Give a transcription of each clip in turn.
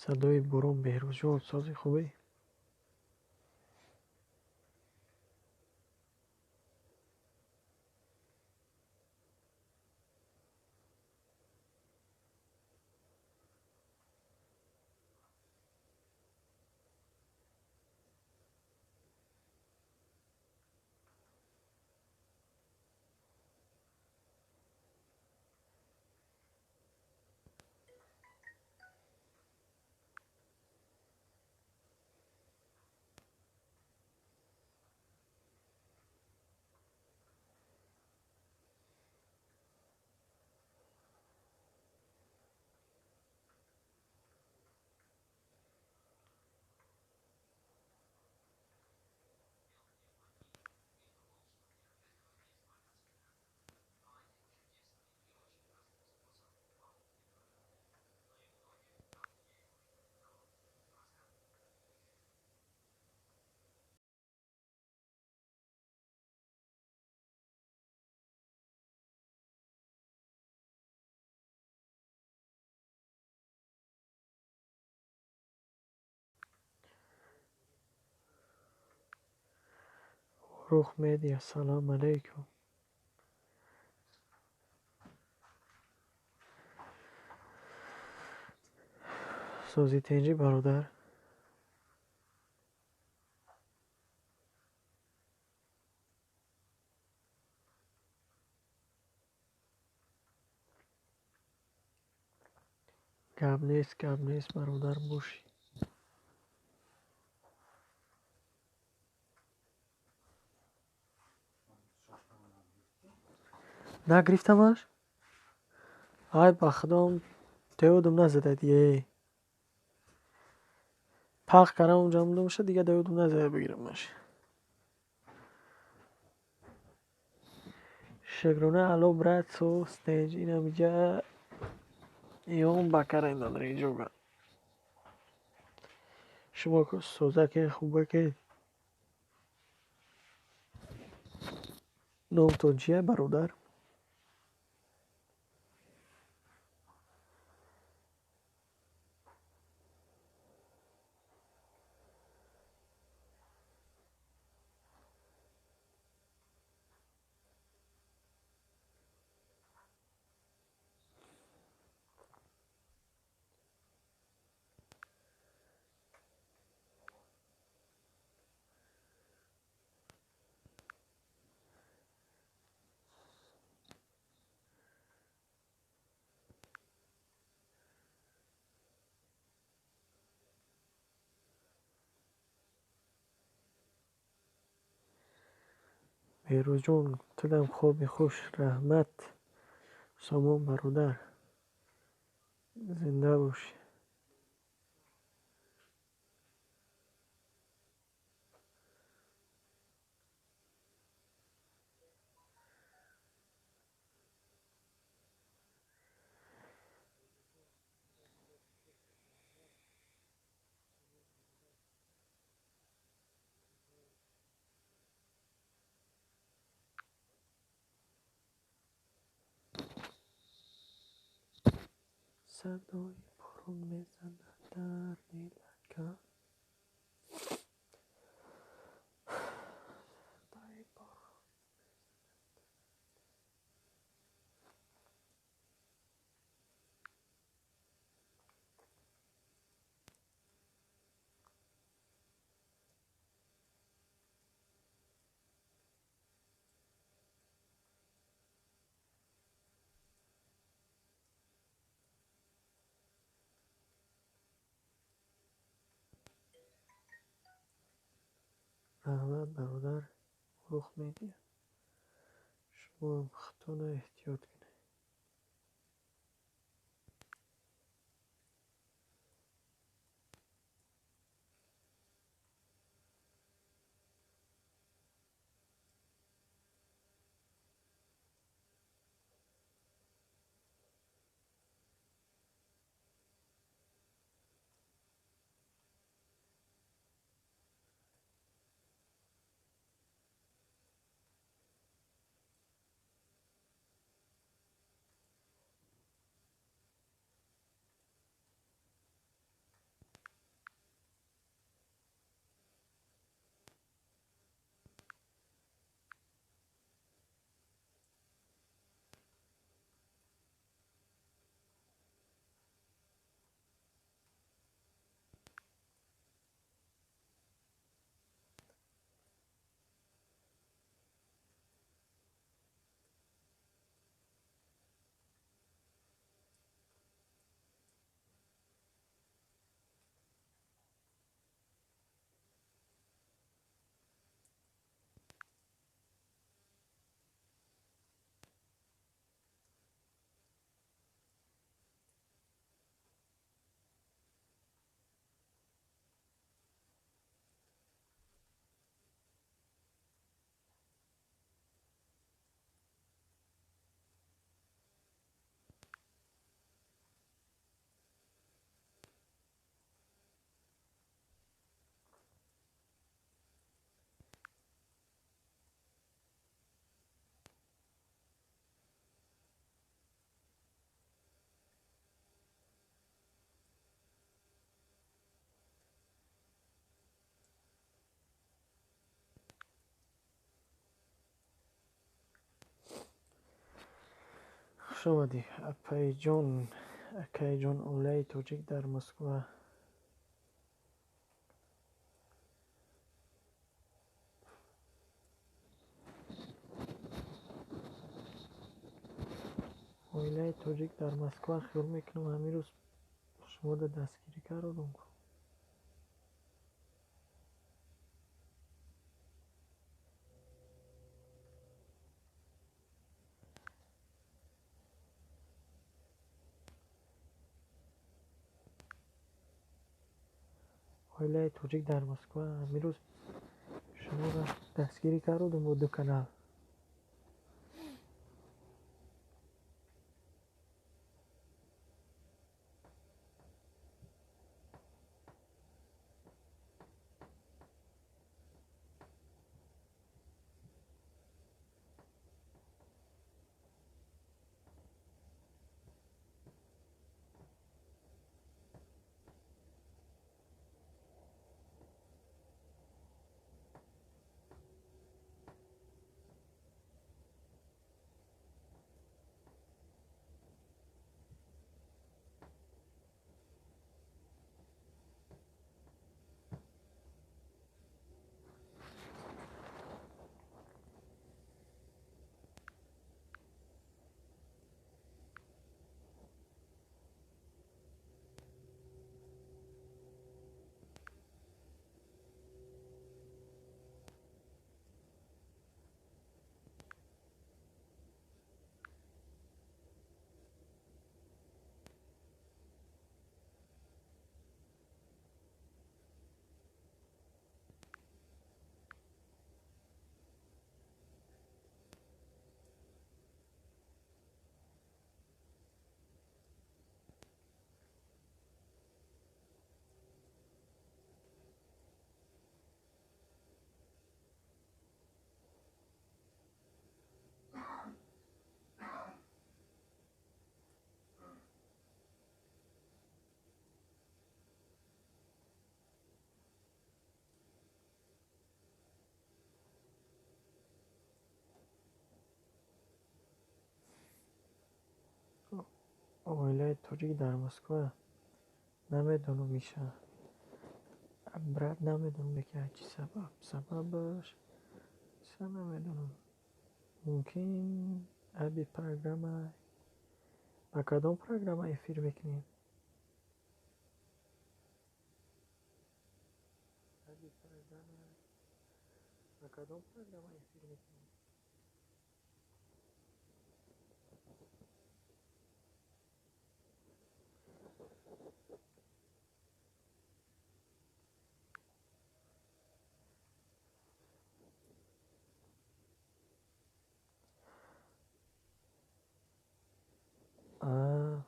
Садои борон Беҳрӯзҷон, сози хубе? Рух медиа, салом алейкум. Сози тенҷӣ, бародар? Гап нест, гап нест, бародар, бошӣ. Нагирифтамаш? Ай, ба худом, деодум назада дие. Пах кардам, унҷа мондамаша, дига деодум назада бигирамаш. Шукрона, алло, брат, соз тенҷ, инамиҷа ём бакарен дар инҷога. Шумо созаке, хубаке? Номтон чия, бародар? Беҳрӯзҷон, тудам хоби хуш, раҳмат. Сомон, бародар, зинда бошӣ. Садои борон мезанад дар дилакам. Садои борон. Раҳмат, бародар, рух медиҳад. Шумоам худтонро эҳтиёт кунед. Хуш омадӣ, апайҷон, акайҷон, оилаи тоҷик дар Москва. Оилаи тоҷик дар Москва, хиёл мекунам ҳамин рӯз шуморо дастгирӣ кардам. Оилаи тоҷик дар Москва ҳамин рӯз шуморо дастгирӣ кардам бо ду канал. Оилаи тоҷик дар Москва, намедонам иша. Брат, намедонам ки чӣ сабаб. Сабабаш са намедонам. Мумкин аби программа. Ба кадом программа эфир мекунем? Аби программа. Ба кадом программа эфир мекунем?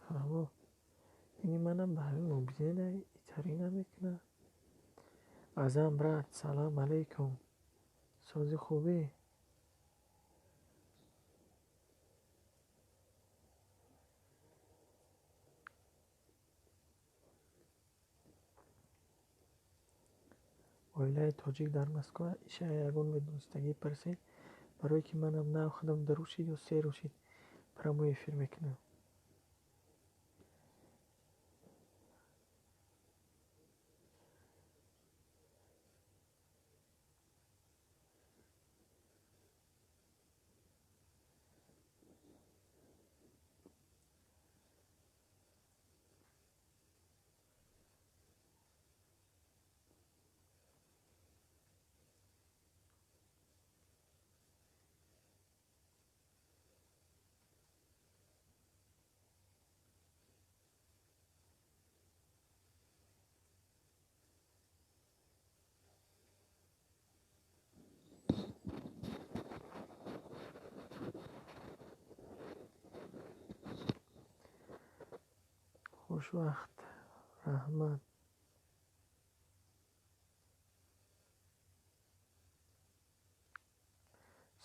Фаҳмо. Ини манам ба ҳамин мобилина итарӣ намекунам. Азам брат, салам алейкум. Сози хубӣ? Оилаи тоҷик дар Москва, иша ягон медонистагӣ пурсед, барое ки манам нав худам ду рӯз шид ё се рӯз шид прямой эфир мекунам. Хушвақт, раҳмат.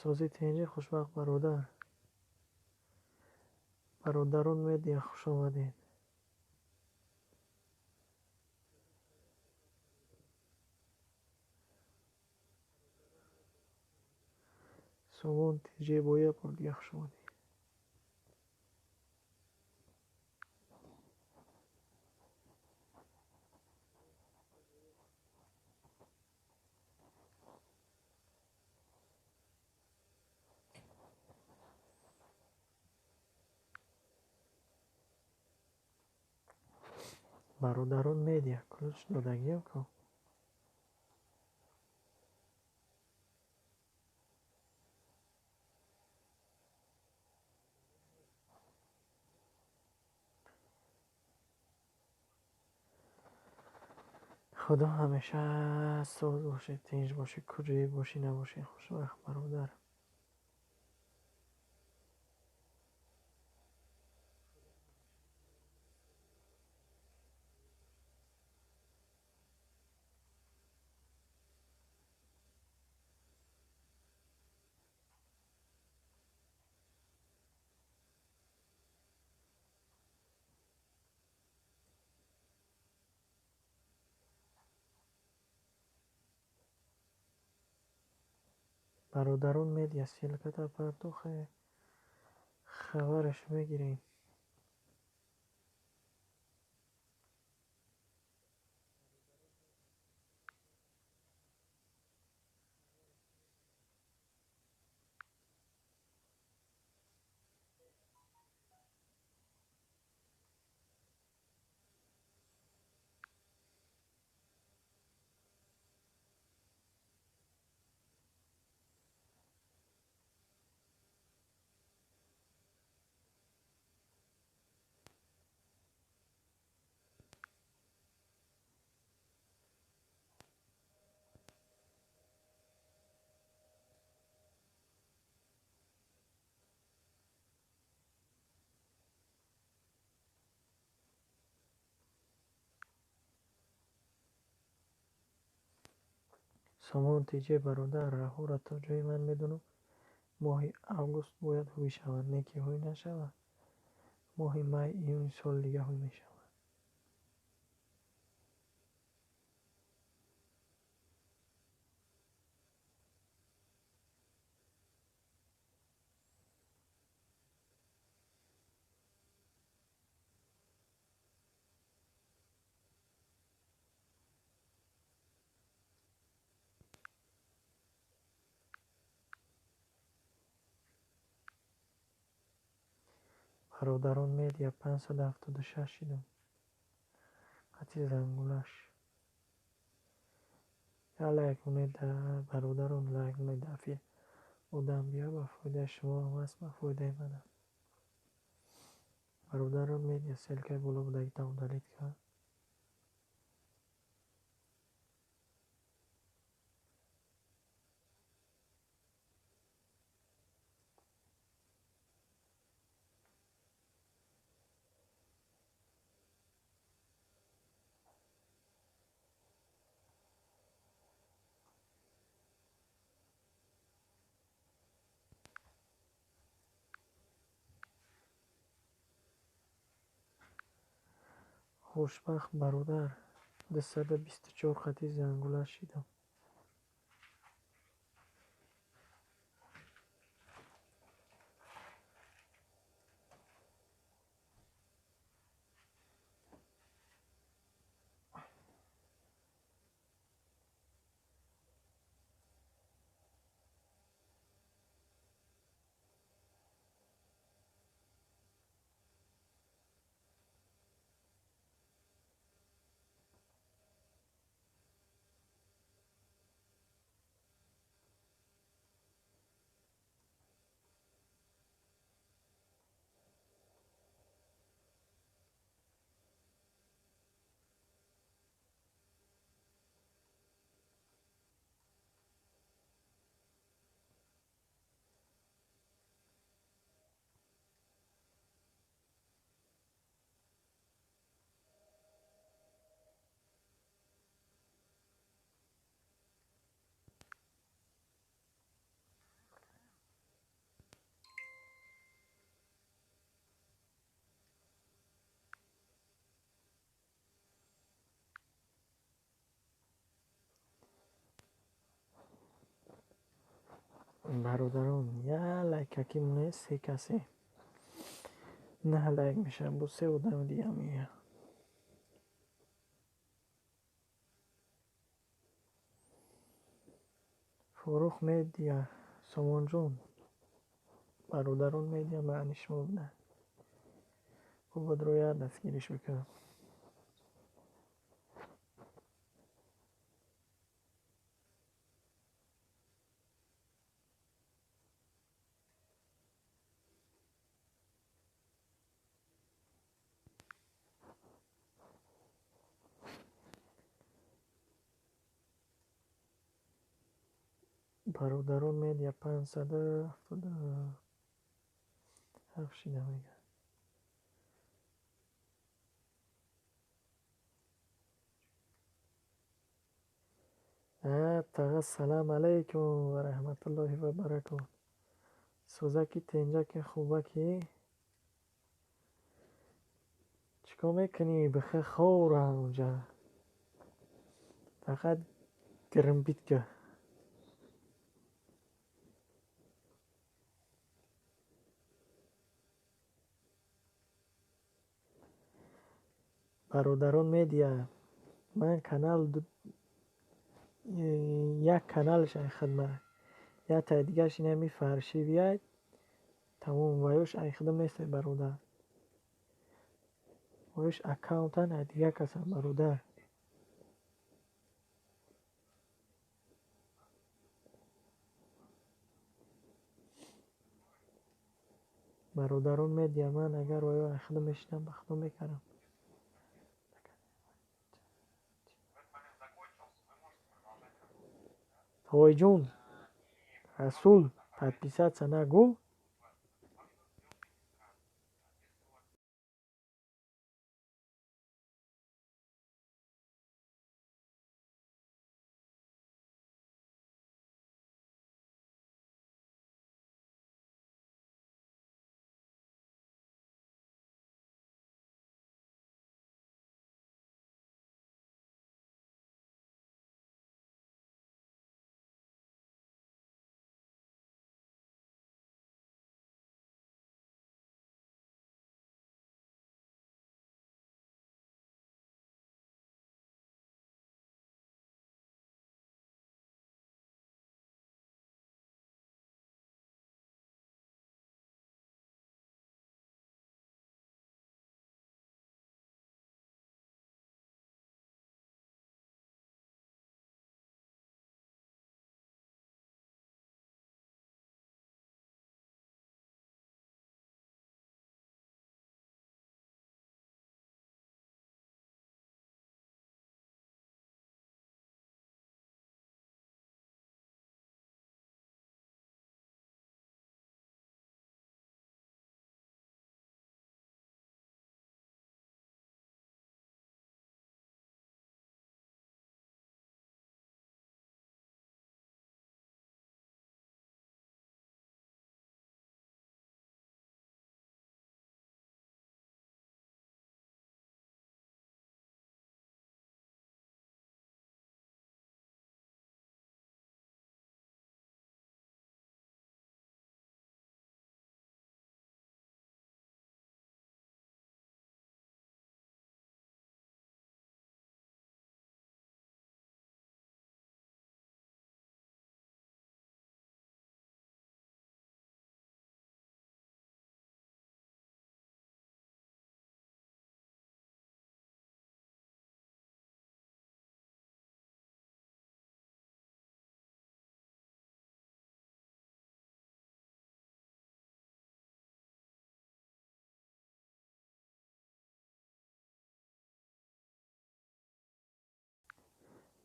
Сози тинҷӣ, хушвақт бародар. Бародарон медиа, хуш омадед. Сомон тиҷе бо як бор дига хуш омадед. Бародарон медиа ключ додагиам ку. Худо ҳамеша соз бошед, тинҷ бошед, куҷое бошӣ набошед, хушбахт бародар. Бародарон медиа ссылката партохе хабараш мегирем. Сомон тиҷе бародар, раҳоро то ҷое ман медонам, моҳи август бояд ҳуй шавад, не ки ҳуй нашавад. Моҳи май июни соли дига ҳуй мешавад. Бародарон медиа 576 шидам. Қати зангулаш. Я лайк монед, бародарон лайк монед, дафъи одам бия ба фоидаи шумо ҳам аст, ба фоидаи манам. Бародарон медиа ссылкаи боло будагита удалить кард. Хушбахт бародар, 224 қати зангула шидам. Бародарон, я лайкаки монед, се касе. На лайк мешавам, бо се одами дига меояд. Фурух медиа, Сомонҷон, бародарон медиа маъни шумо буда. Бободро як дастгириш бикунам. Бародарон медиа 577 шида мегӯяд. Таға, салам алейкум ва раҳматуллоҳи ва баракот. Сӯзаки, тенҷаки, хубаки, чӣ кор мекунӣ? Бихе ховрам унҷа. Фақат гирмбит ка. Бародарон медиа, ман канал як каналш ай хидмат, яктаи дигарш инами фаршивияй, тамом, ваёш ай хидм нестай, бародар. Ваёш аккаунтан ай дигар касан, бародар. Бародарон медиа, ман агар ваё ай хидм мешидам, ба худо мекардам. Тойҷун, Расул, подписаться нагӯ.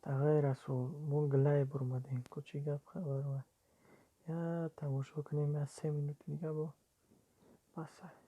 Тағои Расул, мо гилай бурмадем. Ку чӣ гап хабар? Я тамошо кунем, я 3 минути дига бо басай.